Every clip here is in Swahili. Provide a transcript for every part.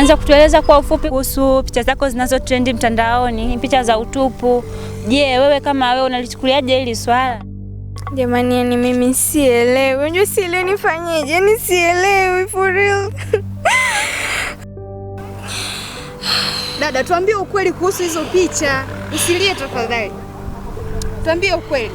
Unaweza kutueleza kwa ufupi kuhusu picha zako zinazo trendi mtandaoni, picha za utupu? Je, wewe kama wewe unalichukuliaje hili swala? Jamani, yani mimi sielewi. Unajua sielewi nifanyeje? Yani sielewi for real. Dada, tuambie ukweli kuhusu hizo picha. Usilie tafadhali. Tuambie ukweli.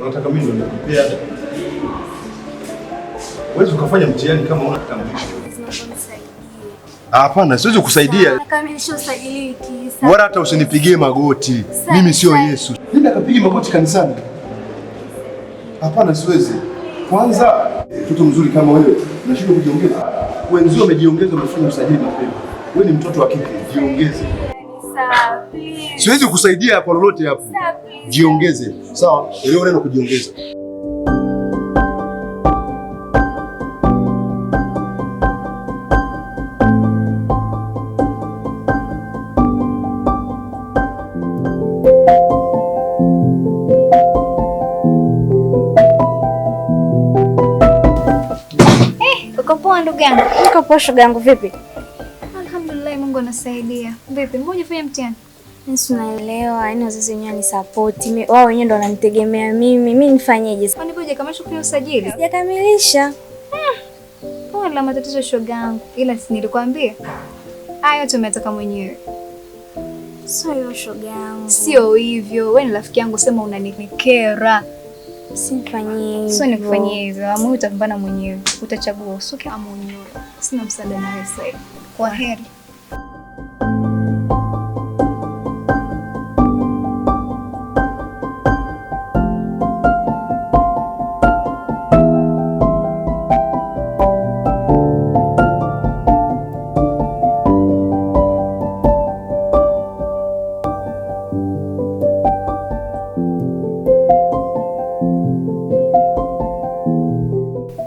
Unataka mimi ndio nikupea ada? Huwezi ukafanya mtihani kama huna kitambulisho. Hapana, siwezi kukusaidia. Nakamilisha usajili wiki. Wala hata usinipigie magoti. Mimi sio Yesu. Nenda kapige magoti kanisani. Hapana, siwezi. Kwanza, mtoto mzuri kama wewe, unashindwa kujiongeza. Wenzio wamejiongeza, wamefanya usajili mapema. Wewe ni mtoto wa kike, jiongeze. Siwezi kukusaidia kwa lolote hapo. Jiongeze. Sawa? Elewa neno kujiongeza. Uko poa ndugu yangu? Niko poa shoga yangu, vipi? Alhamdulillah, Mungu anasaidia. Vipi, mbona hujafanya mtihani? Mimi naelewa, yaani wazazi wenyewe ni support. Wao wenyewe ndo wananitegemea mimi. Mimi nifanyeje? Kwani hujakamilisha kufanya usajili? Sijakamilisha. Pole la matatizo shoga yangu, ila si nilikwambia. Hayo tumetaka mwenyewe. Sio hiyo shoga yangu. Sio hivyo. Wewe ni rafiki yangu, sema unanikera. Simfanyie hivyo. Sio nikufanyie hivyo. Amua utapambana mwenyewe. Utachagua usuke ama unyoe. Sina msaada na wewe sasa hivi. Kwa heri.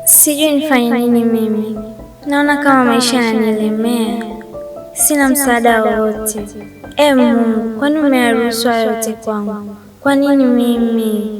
Sijui nifanye nini mimi. Naona kama maisha yananielemea. Sina msaada wowote. E Mungu, kwani umeyaruhusu haya yote kwangu? Kwa nini mimi?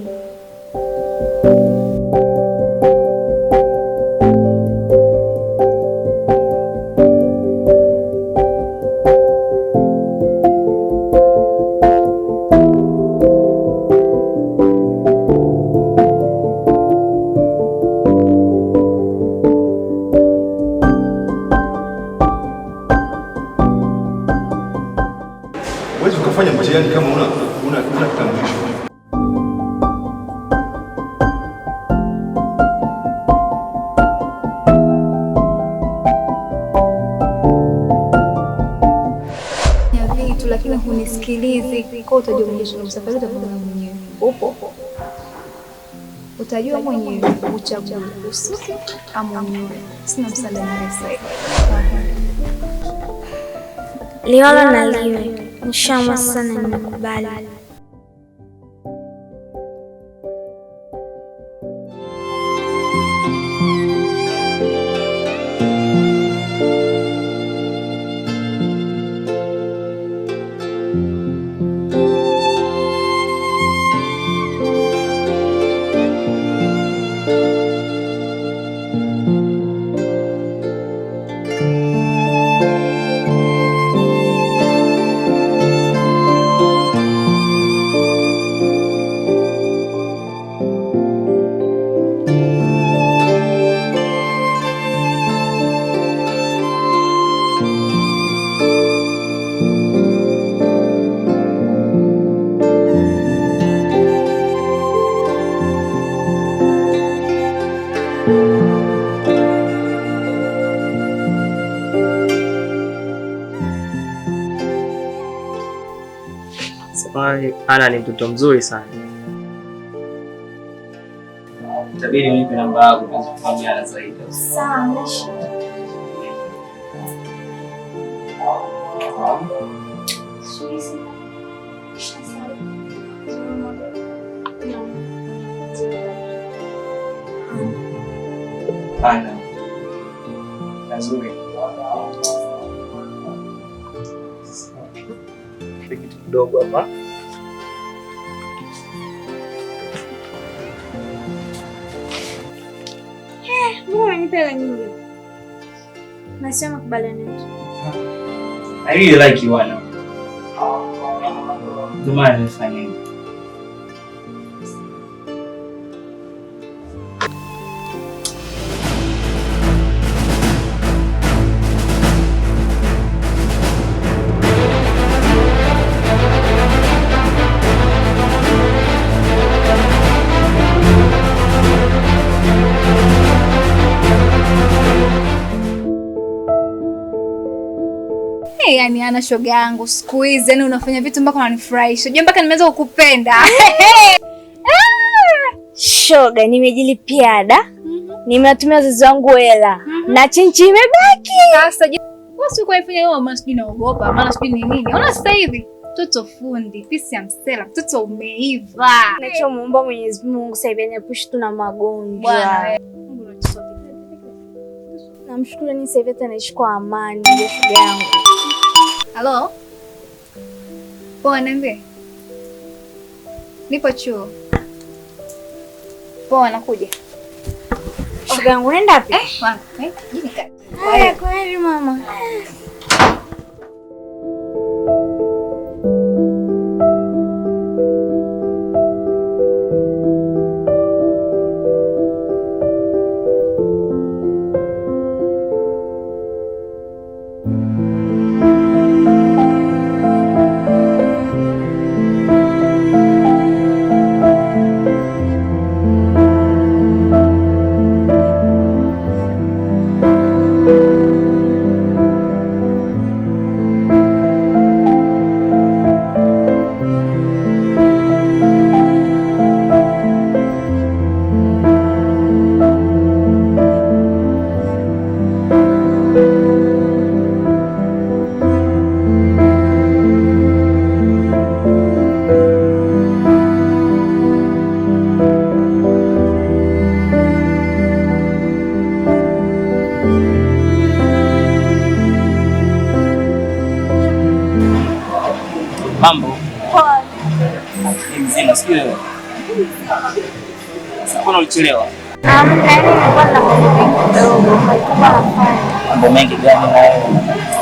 Huwezi ukafanya mtihani kama huna kitambulisho. Ya vitu lakini hunisikilizi. Kwa utajua mwenyewe, msafari utapambana mwenyewe. Upo. Utajua mwenyewe uchague usuke ama unyoe. Sina msaada na wewe sasa hivi. Kwa heri. Liwalo na liwe. Nishaamua sana, nimekubali. Ana ni mtoto mzuri sana. Itabidi unipe namba yako tuweze kufahamiana zaidi. Sawa. Ana. Nzuri. Kitu kidogo hapa. Mbona unanipa hela nyingi? Nasema kubaliana yetu. I really like you, Ana. Ndio maana nimefanya hivi. Yaani Ana, shoga yangu, siku hizi yani unafanya vitu mpaka unanifurahisha. Unajua mpaka nimeanza kukupenda. Shoga, nimejilipia ada. Nimewatumia wazazi wangu hela. Na chinchi imebaki. Sasa wewe si uko ifanya wewe, maana sijui naogopa, maana sijui ni nini. Unaona sasa hivi mtoto fundi, pisi ya msela, mtoto umeiva. Nachomuomba Mwenyezi Mungu sasa hivi aniepushe tu na magonjwa. Bwana. Namshukuru ni sasa hivi hata naishi kwa amani, shoga yangu. Halo? Poa, niambie. Nipo chuo. Poa, nakuja. Shoga yangu, unaenda wapi? Wapi? Jini kazi. Haya, kwaheri mama. Mambo. Poa. Ni mzima, sijui wewe. Sasa mbona ulichelewa? Nilikuwa na mambo mengi kidogo, nilikuwa nafanya. Mambo mengi gani na wewe?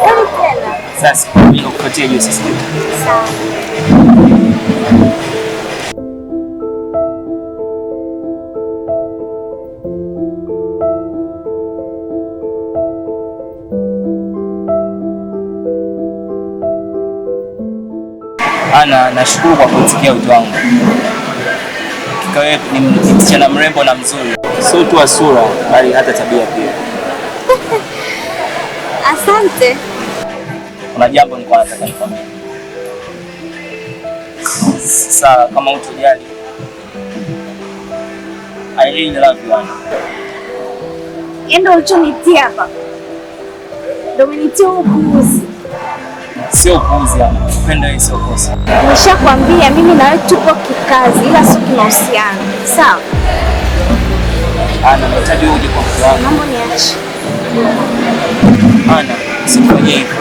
Yaani tena. Sasa mimi nakupatia juice sasa. Sawa. Ana, nashukuru kwa kuitikia wito wangu. Hakika wewe ni msichana mrembo na mzuri, sio tu wa sura bali hata tabia pia. Asante. Kuna jambo nilikuwa nataka nikwambie. Sasa kama hutojali, I really love you, Ana. Ndio ulichonitia hapa. Ndio umenitia upuuzi. Sio upuuzi, Ana. Upendo wewe sio kosa. Nimeshakwambia mimi na wewe tupo kikazi ila sio kimahusiano. Sawa? Ana, nahitaji wewe uje kwa mke wangu. Mambo niache. Ana, usifanye hivyo.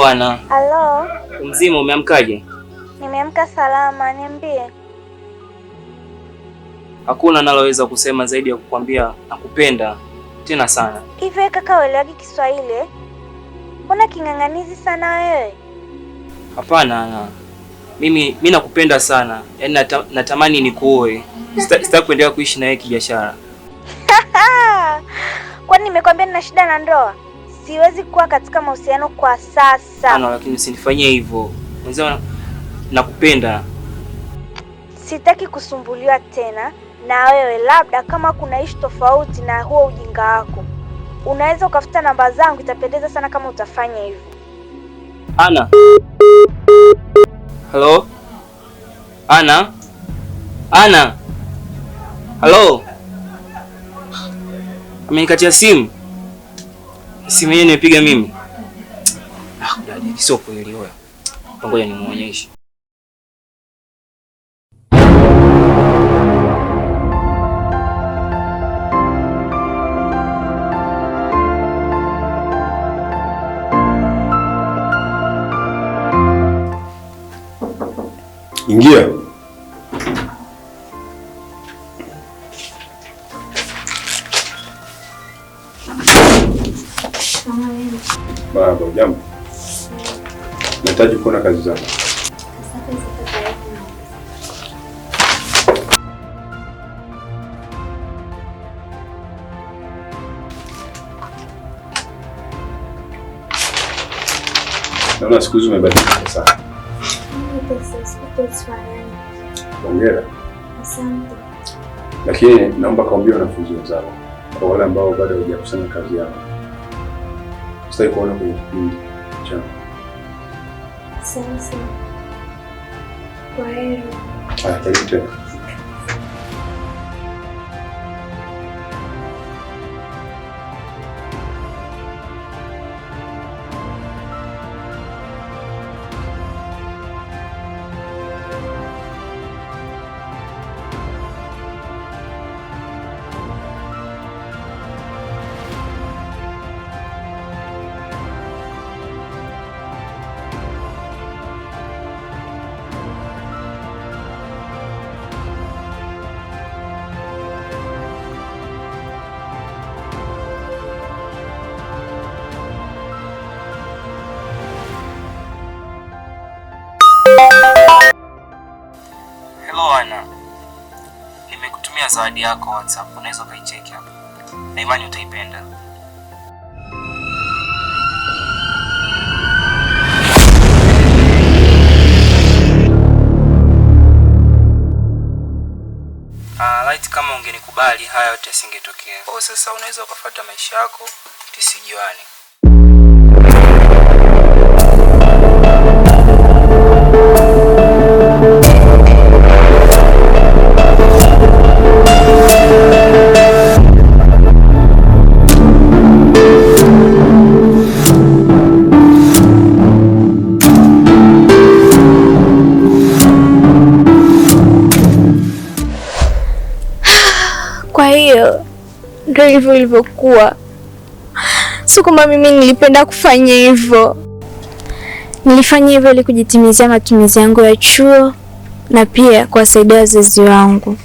Hello Ana. Hello. Mzima, umeamkaje? Nimeamka salama, niambie. Hakuna naloweza kusema zaidi ya kukwambia nakupenda tena sana. Hivi wewe kaka uelewagi Kiswahili? Mbona king'ang'anizi sana wewe? Hapana Ana. Mimi nakupenda sana. Yaani natamani nikuoe. Sitaki kuendelea kuishi na wewe kibiashara. Kwani nimekwambia nina shida na ndoa? Siwezi kuwa katika mahusiano kwa sasa. Ana, lakini usinifanyie hivyo. Mwenzangu nakupenda. Sitaki kusumbuliwa tena na wewe, labda kama kuna issue tofauti na huo ujinga wako. Unaweza ukafuta namba zangu, itapendeza sana kama utafanya hivyo. Ana. Hello? Ana? Ana? Hello? Amenikatia simu. Simu yenyewe nimepiga mimi. Ah, dadi, sio kweli wewe. Ngoja nimuonyeshe. Ingia. Baba, jambo. Nahitaji kuona kazi zako. Naona siku hizi umebadilika sana. Hongera. Asante. Lakini naomba kaambie wanafunzi wenzako, kwa wale ambao bado hawajakusanya kazi yao. Sitaki kuona kwenye kipindi changu. Sawa sawa. Kwaheri. Haya, karibu tena. Hello Ana. Nimekutumia zawadi yako WhatsApp, unaweza ukaicheki hapo. Na imani utaipenda. Light, kama ungenikubali haya yote yasingetokea. Kwa sasa unaweza ukafuata maisha yako, tusijuane. Kwa hiyo ndio hivyo ilivyokuwa. Sio kwamba mimi nilipenda kufanya hivyo. Nilifanya hivyo ili kujitimizia matumizi yangu ya chuo na pia kuwasaidia wazazi wangu.